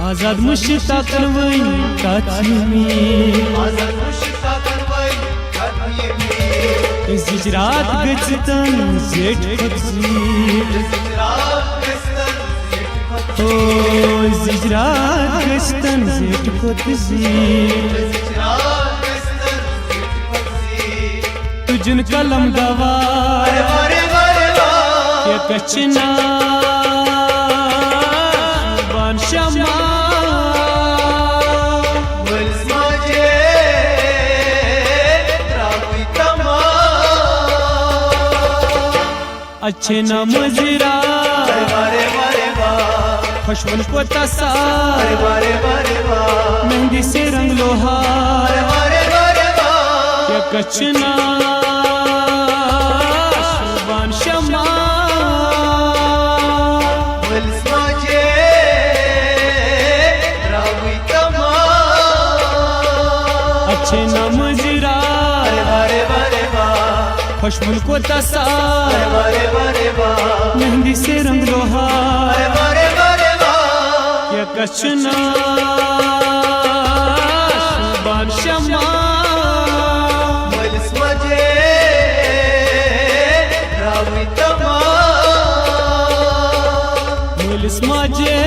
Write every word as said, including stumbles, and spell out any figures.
آزاد مُشتاقن وۄنۍ کتھ یِمے۔ أزِچ راتھ گٔژھتن زیٹھِ کھۄتہٕ زیٖٹھ۔ او، أزِچ راتھ گٔژھتن زیٹھِ کھۄتہٕ زیٖٹھ۔ تُجن قلم دوا، کیٛاہ کچھ نا بان شما۔ اچھے نا مزیرا، خوشبن کو تسا، مہندی سے رنگ لوہا۔ کیٛاہ کچھ نا بان شما۔ اچھے نا مزیرا، خوشبن کو تسا، مہندی سے رنگ لوہا۔ کیٛاہ کچھ نا بان شما۔ مٲلِس ماجے